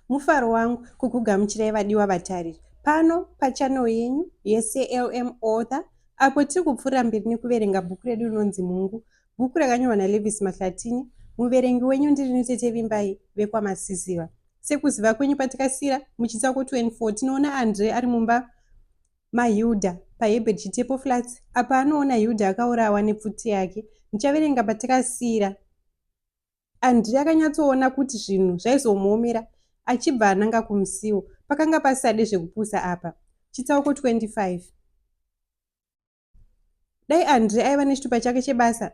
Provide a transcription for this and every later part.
Mufaro wangu kukugamuchirai vadiwa vatariri pano pachannel yenyu yeCLM Author apo tiri kupfuurira mberi nekuverenga bhuku redu rinonzi Mungu, bhuku rakanyorwa naLevis Mahlatini. Muverengi wenyu ndirini Tete Vimbai vekwaMasiziva. Sekuziva kwenyu patikasira muchitsauko 24 tinoona Andre ari mumba maHilda paHerbert Chitepo Flats apo anoona Hilda akaurawa nepfuti yake. Ndichaverenga patikasira. André akanyatsoona kuti zvinhu zvaizomuomera achibva ananga kumusiwo. Pakanga pasisade zvekupusa apa. Chitsauko 25. Dai André aiva nechitupa chake chebasa,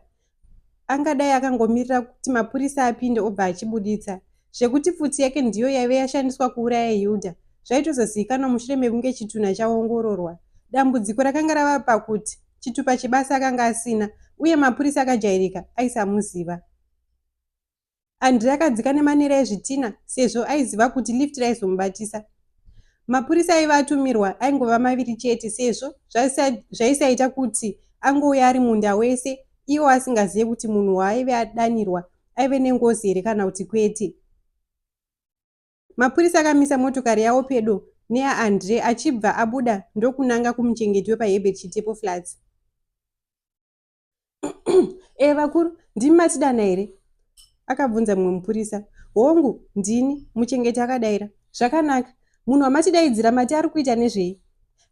angadai akangomirira kuti mapurisa apinde obva achibuditsa. Zvekuti pfuti yake ndiyo yaive yashandiswa kuuraya Hilda zvaitozozivikanwa mushure mekunge chitunha chaongororwa. Dambudziko rakanga rava pakuti chitupa chebasa akanga asina uye mapurisa akajairika aisamuziva. Andre akadzika nemanera ezvitina sezvo aiziva kuti lift raizomubatisa. Mapurisa aiva atumirwa aingova maviri chete sezvo zvaisaita kuti angouya ari munda wese iwo asingazive kuti munhu waaive adanirwa aive nengozi here kana kuti kwete. Mapurisa akamisa motokari yawo pedo neyaAndre achibva abuda ndokunanga kumuchengeti wepaHerbert Chitepo Flats. E vakuru, ndimi matidana here? akabvunza mumwe mupurisa. Hongu, ndini, muchengeti akadaira. Zvakanaka. Munhu wamatidaidzira mati ari kuita nezvei?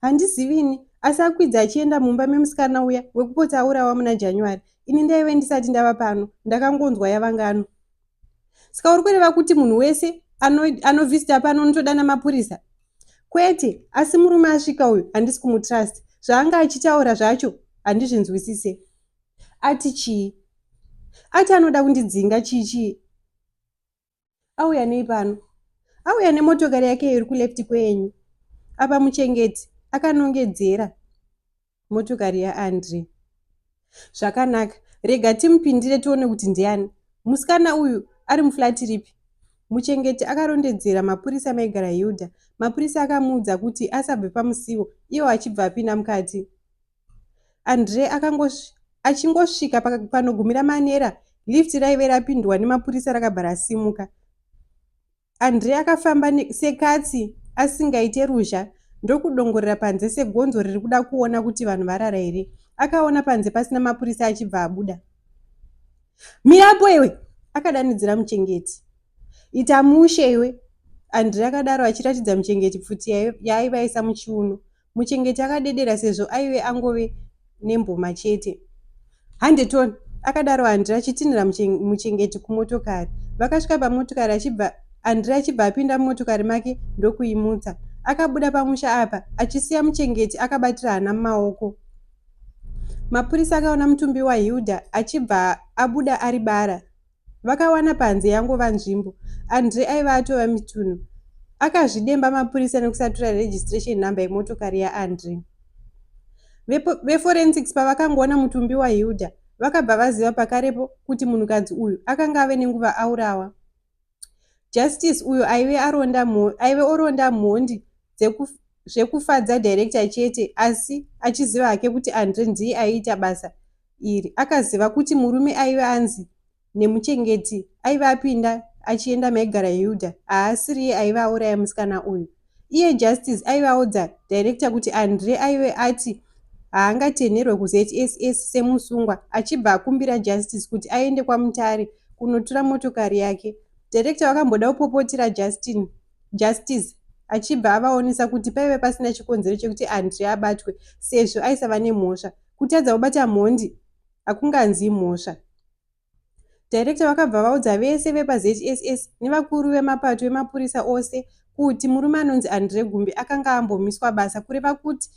Handizivi ini, asi akwidza achienda mumba memusikana uya wekupotsa aurawa muna January. Ini ndaive ndisati ndava pano, ndakangonzwa yava ngano. Saka uri kureva kuti munhu wese anovhizita ano pano unotodana mapurisa? Kwete, asi murume asvika uyu handisi kumutrust. Zvaanga achitaura zvacho handizvinzwisise. Ati chii? Ati anoda kundidzinga chii chii? Auya nei pano? Auya nemotokari yake iri kuleft kwenyu. Apa muchengeti akanongedzera motokari yaAndre. Zvakanaka, rega timupindire tione kuti ndiani. Musikana uyu ari muflat ripi? Muchengeti akarondedzera mapurisa maigara Hilda. Mapurisa akamuudza kuti asabve pamusiwo, iwo achibva apinda mukati. Andre achingosvika panogumira manera, lift raive rapindwa nemapurisa rakabva rasimuka. Andre akafamba sekatsi asingaite ruzha ndokudongorera panze segonzo riri kuda kuona kuti vanhu varara here. Akaona panze pasina mapurisa achibva abuda. Mirapo iwe! akadanidzira muchengeti. Ita mushe iwe! Andre akadaro achiratidza muchengeti pfuti yaaiva aisa muchiuno. Muchengeti akadedera sezvo aive angove nemboma chete. Hande tone, akadaro Andre achitinhira muchengeti kumotokari. Vakasvika pamotokari achibva Andre achibva apinda mumotokari make ndokuimutsa. Akabuda pamusha apa achisiya muchengeti akabatira hana mumaoko. Mapurisa akaona mutumbi waHilda achibva abuda ari bara. Vakawana panze yangova nzvimbo. Andre aiva atova mitunhu. Akazvidemba mapurisa nekusatora registration number yemotokari yaAndre. Veforensics pavakangoona mutumbi waHilda, vakabva vaziva pakarepo kuti munhukadzi uyu akanga ave nenguva aurawa. Justice uyo aive aronda aive oronda mhondi zvekufadza director chete asi achiziva hake kuti Andre ndiye aiita basa iri akaziva kuti murume aive anzi nemuchengeti aive apinda achienda maigara Hilda haasiriye aive auraya musikana uyu. Iye Justice aive audza director kuti Andre aive ati haangatenherwe kuZSS semusungwa achibva akumbira Justice kuti aende kwaMutare kunotora motokari yake. Director vakamboda kupopotera Justin, Justice achibva avaonesa kuti paive pasina chikonzero chekuti Andre abatwe sezvo aisava nemhosva. Kutadza kubata mhondi hakunganzi imhosva. Director vakabva vaudza vese vepaZSS nevakuru vemapato emapurisa ose kuti murume anonzi Andre Gumbi akanga ambomiswa basa kureva kuti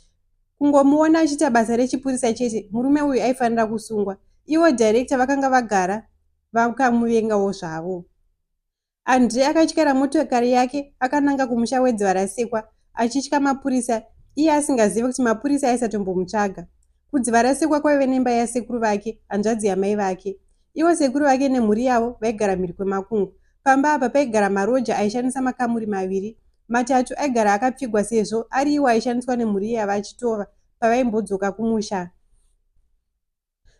kungomuona achiita basa rechipurisa chete murume uyu aifanira kusungwa. Ivo director vakanga vagara vakamuvengawo zvavo. Andre akatyaira motokari yake akananga kumusha weDzivarasekwa achitya mapurisa iye asingazive kuti mapurisa aisatombomutsvaga. KuDzivarasekwa kwaive nemba yasekuru vake, hanzvadzi yamai vake. Ivo sekuru vake nemhuri yavo vaigara mhiri kwemakungwa. Pamba apa paigara maroja aishandisa makamuri maviri. Matatu aigara akapfigwa sezvo ari iwo aishandiswa nemhuri yaVaChitova pavaimbodzoka kumusha.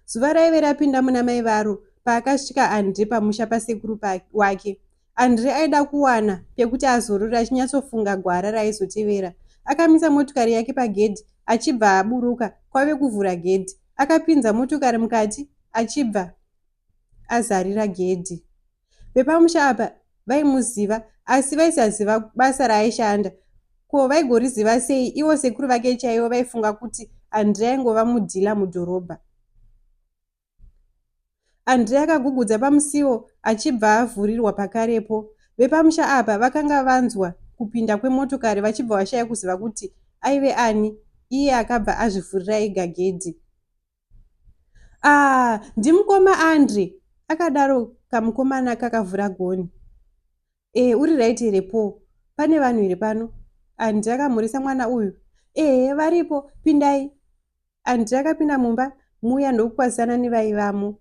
Zuva raive rapinda muna mai varo paakasvika Andre pamusha pasekuru wake. Andre aida kuwana pekuti azorore achinyatsofunga gwara raaizotevera. Akamisa motokari yake pagedhi achibva aburuka kwave kuvhura gedhi. Akapinza motokari mukati achibva azarira gedhi. Vepamusha apa vaimuziva asi vaisaziva basa raaishanda. Ko vaigoriziva sei ivo sekuru vake chaivo vaifunga kuti Andre aingova mudhila mudhorobha. Andre akagugudza pamusiwo achibva avhurirwa pakarepo. Vepamusha apa vakanga vanzwa kupinda kwemotokari vachibva vashaya kuziva kuti aive ani iye akabva azvivhurira ega gedhi. Ah, ndimukoma Andre, akadaro kamukomana kakavhura gonhi. Ehe uri right here Paul? Pane vanhu here pano? Andre akamhoresa mwana uyu. Ehe varipo, pindai. Andre akapinda mumba muya ndokukwazisana nevaivamo.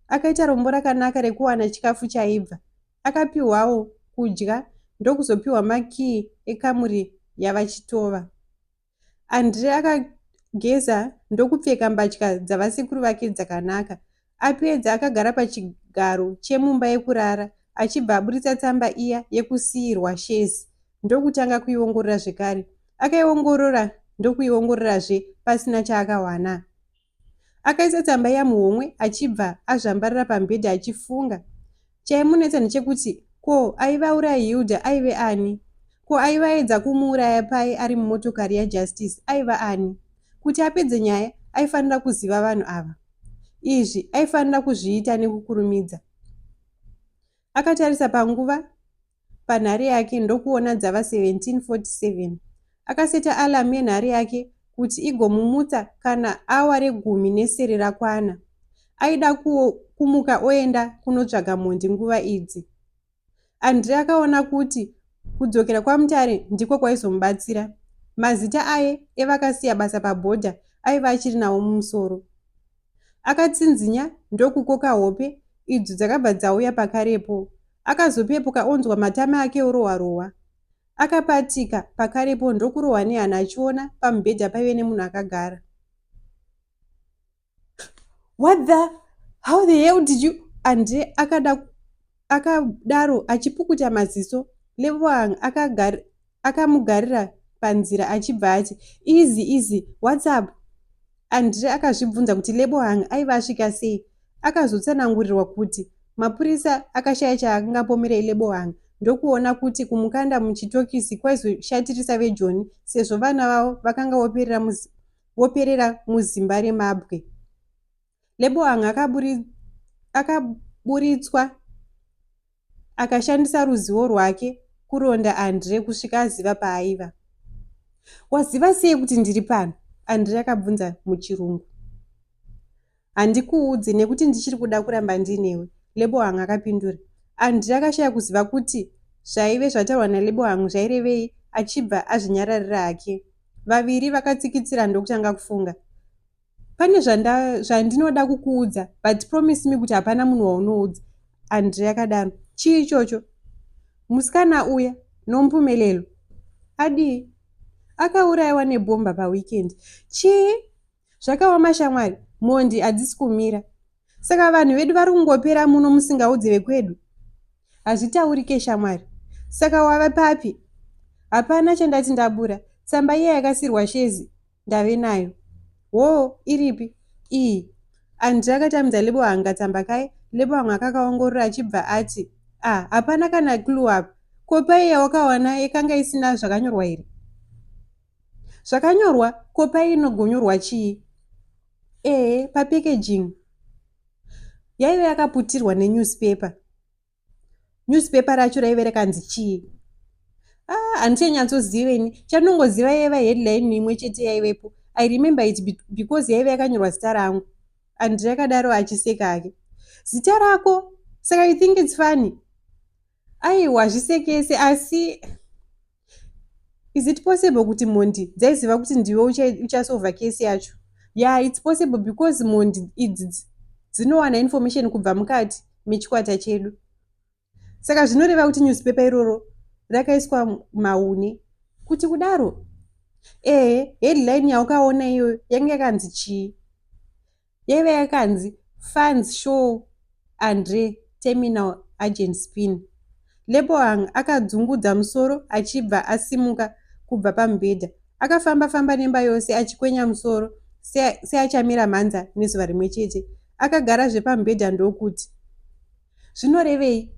Akaita rombo rakanaka rekuwana chikafu chaibva. Akapiwawo kudya ndokuzopiwa makiyi ekamuri yaVaChitova. Andre akageza ndokupfeka mbatya dzavasekuru vake dzakanaka. Apedza akagara pachigaro chemumba yekurara achibva aburitsa tsamba iya yekusiirwa Shezi ndokutanga kuiongorora zvekare. Akaiongorora ndokuiongororazve pasina chaakawana. Akaisa tsamba iya muhomwe achibva azvambarara pamubhedha achifunga. Chaimunetsa ndechekuti ko aive auraya Hilda aive ani? Ko aive aedza kumuuraya paye ari mumotokari yaJustice aiva ani? Kuti apedze nyaya aifanira kuziva vanhu ava. Izvi aifanira kuzviita nekukurumidza. Akatarisa panguva panhare yake ndokuona dzava 17:47. Akaseta alarm yenhare yake kuti igomumutsa kana awa regumi nesere rakwana. Aida kumuka oenda kunotsvaga mhondi nguva idzi. Andre akaona kuti kudzokera kwaMutare ndiko kwaizomubatsira. Mazita aye evakasiya basa pabhodha aiva achiri nawo mumusoro. Akatsinzinya ndokukoka hope idzo dzakabva dzauya pakarepo. Akazopepuka onzwa matama ake orohwa rohwa. Akapatika pakarepo ndokurohwa nehana achiona pamubhedha paive nemunhu akagara. What the? How the hell did you? Andre akada akadaro achipukuta maziso. Lebohang akamugarira panzira achibva ati, Easy, easy, what's up? Andre akazvibvunza kuti Lebohang aiva asvika sei. Akazotsanangurirwa kuti mapurisa akashaya chaangapomere Lebohang ndokuona kuti kumukanda muchitokisi kwaizoshatirisa veJoni sezvo vana vavo vakanga voperera muzimba remabwe. Lebohang akaburitswa akashandisa ruzivo rwake kuronda Andre kusvika aziva paaiva. Waziva sei kuti ndiri pano? Andre akabvunza muchirungu. Handikuudzi nekuti ndichiri kuda kuramba ndiinewe, Lebohang akapindura. Andre akashaya kuziva kuti zvaive zvataurwa naLebohang zvairevei achibva azvinyararira hake. Vaviri vakatsikitsira ndokutanga kufunga. Pane zvandinoda kukuudza but promise me kuti hapana munhu waunoudza. Andre akadaro. Chii ichocho? Musikana uya, Nompumelelo. Adii? Akaurayiwa nebhomba paweekend. Chii? Zvakaoma shamwari, mhondi hadzisi kumira. Saka vanhu vedu vari kungopera muno musingaudze vekwedu? Hazvitaurike shamwari. Saka wava papi? Hapana chandati ndabura. Tsamba iya yakasirwa Shezi ndave nayo. Hoo, iripi? Iyi. Andre akatambidza Lebohang katsamba kaye. Lebohang akakaongorora achibva ati, Ah, hapana kana clue apa. Ko paye yawakawana yakanga isina zvakanyorwa here? Zvakanyorwa ko paye inogonyorwa chii? Ehe, papackaging. Yaive yakaputirwa nenewspaper. Newspaper racho raive rakanzi chii? Ah, handichanyatsoziva ini. Chandinongoziva yaiva headline imwe chete yaivepo. I remember it because yaive yakanyorwa zita rangu. Andre akadaro achiseka hake. Zita rako? Saka you think it's funny? Aiwa zvisekese asi is it possible kuti mhondi dzaiziva kuti ndiwe uchasolva kesi yacho? Yeah, it's possible because mhondi idzi dzinowana information kubva mukati mechikwata chedu. Saka zvinoreva kuti newspaper iroro rakaiswa maune. Kuti kudaro? Ehe, headline yaukaona iyoyo yange yakanzi chii? Yaiva yakanzi Funds Show Andre Terminal Agent Spin. Lebohang akadzungudza musoro achibva asimuka kubva pamubhedha. Akafamba-famba nemba yose achikwenya musoro seachamera mhanza nezuva rimwe chete. Akagarazve pamubhedha ndokuti, Zvinorevei?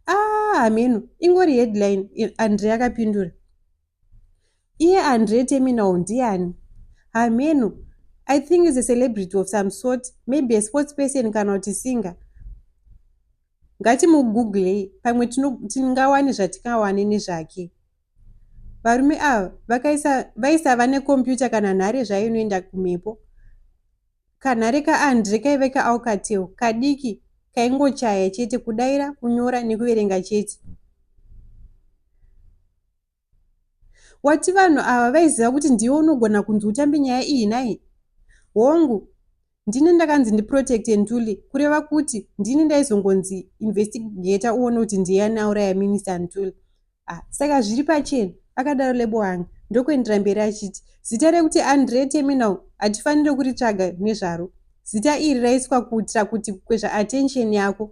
Ah, hameno, ingori headline, Andre akapindura. Iye Andre Terminal ndiani? Hameno, I think is a celebrity of some sort, maybe a sports person kana kuti singer. Ngatimugooglei pamwe tingawane zvatingawane nezvake. Varume ava vaisava nekombiyuta kana nhare zvayo inoenda kumhepo. Kanhare kaAndre kaive kaAlcatel kadiki kaingochaya chete kudaira, kunyora nekuverenga chete. Wati vanhu ava vaiziva kuti ndiwe unogona kunzi utambe nyaya iyi nhai? Hongu, ndini ndakanzi ndiprotecte Ntuli kureva kuti ndini ndaizongonzi investigator uone kuti ndiyani auraya Minister Ntuli. Ah, saka zviri pachena, akadaro Lebohang ndokuendera mberi achiti, Zita rekuti Andre Terminal hatifanire kuritsvaga nezvaro. Zita iri raiswa kuitira kuti kukwezva attention yako.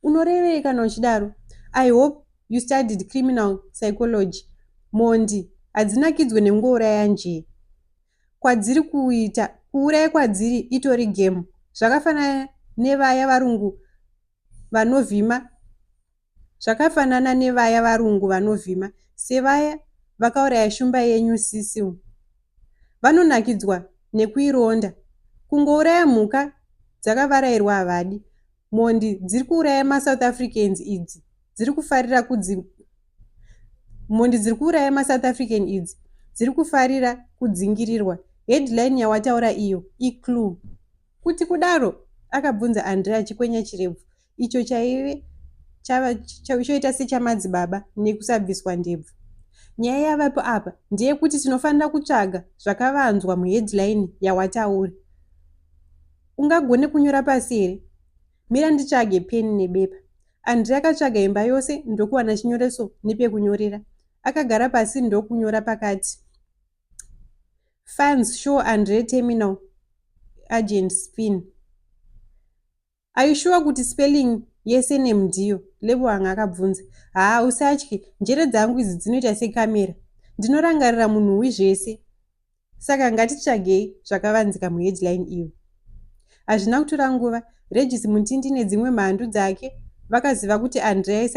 Unorevei kana uchidaro? I hope you studied criminal psychology. Mhondi hadzinakidzwe nekungouraya njee. Kwadziri kuita kuuraya kwadziri itori game. Zvakafanana nevaya varungu vanovhima Zvakafanana nevaya varungu vanovhima sevaya vakauraya shumba yenyu Cecil. Vanonakidzwa nekuironda. Kungouraya mhuka dzakavarairwa havadi. Mhondi dziri kuuraya maSouth Africans idzi dziri kufarira kudzi Mhondi dziri kuuraya maSouth African idzi dziri kufarira kudzingirirwa. Headline yawataura iyo iclue. Kuti kudaro? akabvunza Andre achikwenya chirebvu icho chaive chava choita sechamadzibaba nekusabviswa ndebvu. Nyaya yavapo apa ndeyekuti tinofanira kutsvaga zvakavanzwa muheadline yawataura. Ungagone kunyora pasi here? Mira nditsvage peni nebepa. Andre akatsvaga imba yose ndokuwana chinyoreso nepekunyorera. Akagara pasi ndokunyora pakati. Fans show Andre Terminal Agent Spin. Are you sure kuti spelling yesurname ndiyo? Lebohang akabvunza. Haa usatye, njere dzangu idzi dzinoita sekamera. Ndinorangarira munhuwi zvese. Saka ngatitsvagei zvakavanzika muheadline iyo. Hazvina kutora nguva, Regis Mutindi nedzimwe mhandu dzake vakaziva kuti Andre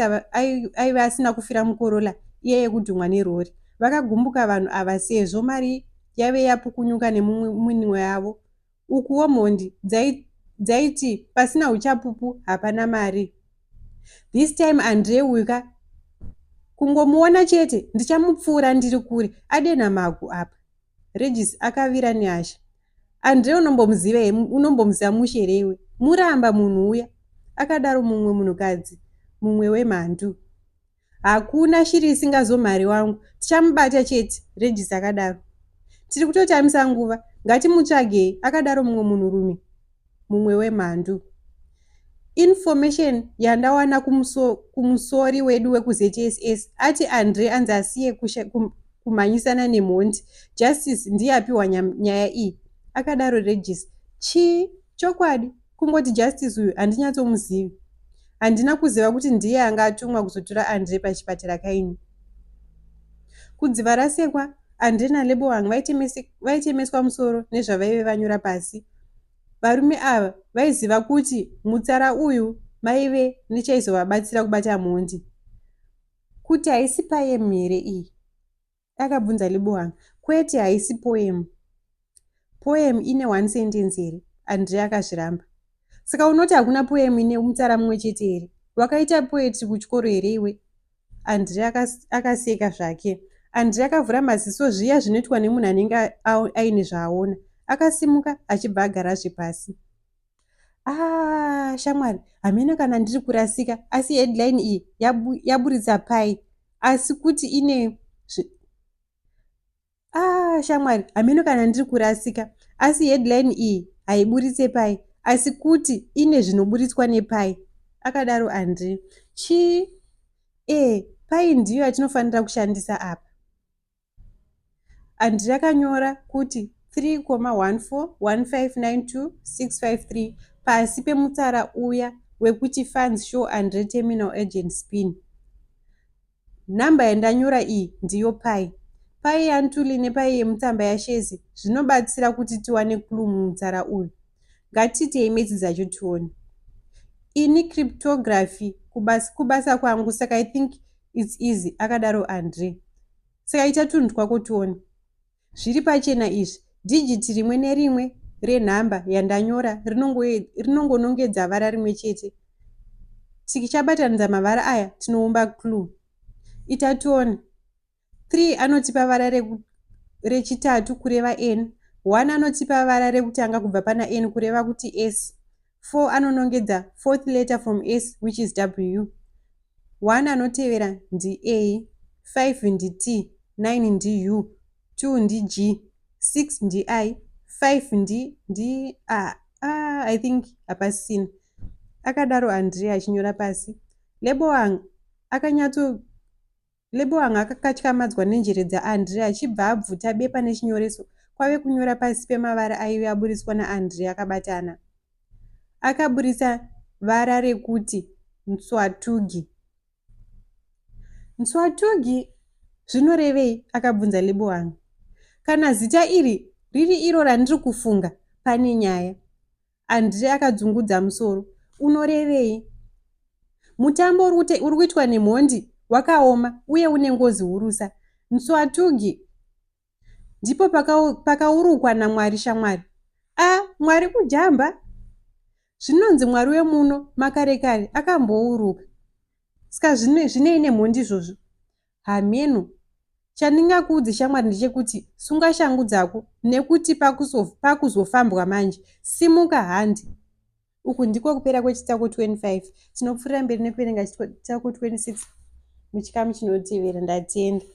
aive asina kufira muCorolla iya yekudhumwa nerori. Vakagumbuka vanhu ava sezvo mari yaive yapukunyuka nemuminwe yavo. Ukuwo mhondi dzaiti pasina uchapupu hapana mari. This time Andre uyu ka kungomuona chete ndichamupfuura ndiri kure adenha magu apa. Regis akavira nehasha. Andre unombomuziva here unombomuziva mushe here iwe? Muramba munhu uya. Akadaro mumwe munhukadzi mumwe wemhandu. Hakuna shiri isingazomhari wangu. Tichamubata chete, Regis akadaro. Tiri kutotambisa nguva. Ngatimutsvagei, akadaro mumwe munhurume mumwe wemhandu. Information yandawana kumuso, kumusori wedu wekuZSS ati Andre anzi asiye kumhanyisana nemhondi. Justice ndiye apiwa nyaya iyi, akadaro Regis. Chii? Chokwadi? Kungoti Justice uyu handinyatsomuzivi. Handina kuziva kuti ndiye anga atumwa kuzotora Andre pachipatara kaini. Kudziva rasekwa, Andre naLebohang vaitemeswa musoro nezvavaive vanyora pasi. Varume ava vaiziva kuti mutsara uyu maive nechaizovabatsira kubata mhondi. Kuti haisi poem here iyi? Akabvunza Lebohang. Kwete haisi poem. Poem ine one sentence here? Andre akazviramba. Saka unoti hakuna poem ine mutsara mumwe chete here? Wakaita poetry kuchikoro here iwe? Andre akaseka zvake. Andre akavhura maziso zviya zvinoitwa nemunhu anenge aine zvaaona. Akasimuka achibva agarazve pasi. Ah, shamwari, hameno kana ndiri kurasika, asi headline iyi yaburitsa pai, asi kuti ine Ah, shamwari, hameno kana ndiri kurasika, asi headline iyi haiburitse pai, asi kuti ine zvinoburitswa nepai, akadaro Andre. Chii? Eh, pai ndiyo yatinofanira kushandisa apa. Andre akanyora kuti 3,141592653 pasi pemutsara uya wekuti funds show Andre terminal agent spin. Nhamba yandanyora iyi ndiyo pai. Pai yaNtuli nepai yemutsamba yaShezi zvinobatsira kuti tiwane clue mumutsara uyu. Ngatiitei maths dzacho tione. Ini cryptography kubasa kwangu saka I think it's easy, akadaro Andre. Saka ita tunhu twako tione. Zviri pachena izvi, dhijiti rimwe nerimwe renhamba yandanyora rinongonongedza vara rimwe chete. Tichabatanidza mavara aya tinoumba clue. Ita tione. 3 anotipa vara rechitatu kureva N. 1 anotipa vara rekutanga kubva pana N kureva kuti S. 4 anonongedza fourth letter from S which is W. 1 anotevera ndi A, 5 ndi T, 9 ndi U, 2 ndi G, 6 ndi I, 5 ndi ndi a ah, I think hapasisina. Akadaro Andrea achinyora pasi. Leboang akanyatso Leboang akakatyamadzwa nenjere dzaAndrea achibva abvuta bepa nechinyoreso kwave kunyora pasi pemavara aive aburitswa naAndrea akabatana. Akaburitsa vara rekuti Ntswatugi. Ntswatugi zvinorevei? akabvunza Leboang. Kana zita iri riri iro randiri kufunga, pane nyaya. Andre akadzungudza musoro. Unorevei? Mutambo uri kuitwa nemhondi wakaoma uye une ngozi hurusa. Nswatugi ndipo pakaurukwa naMwari shamwari. A, Mwari kujamba? Zvinonzi Mwari wemuno makare kare akambouruka. Ska zvinei nemhondi izvozvo? Hameno. Chandingakuudze shamwari ndechekuti sunga shangu dzako nekuti pakuzofambwa manje. Simuka handi. Uku ndiko kupera kwechitsauko 25. Tinopfuurira mberi nekuverenga chitsauko 26 muchikamu chinotevera. Ndatenda.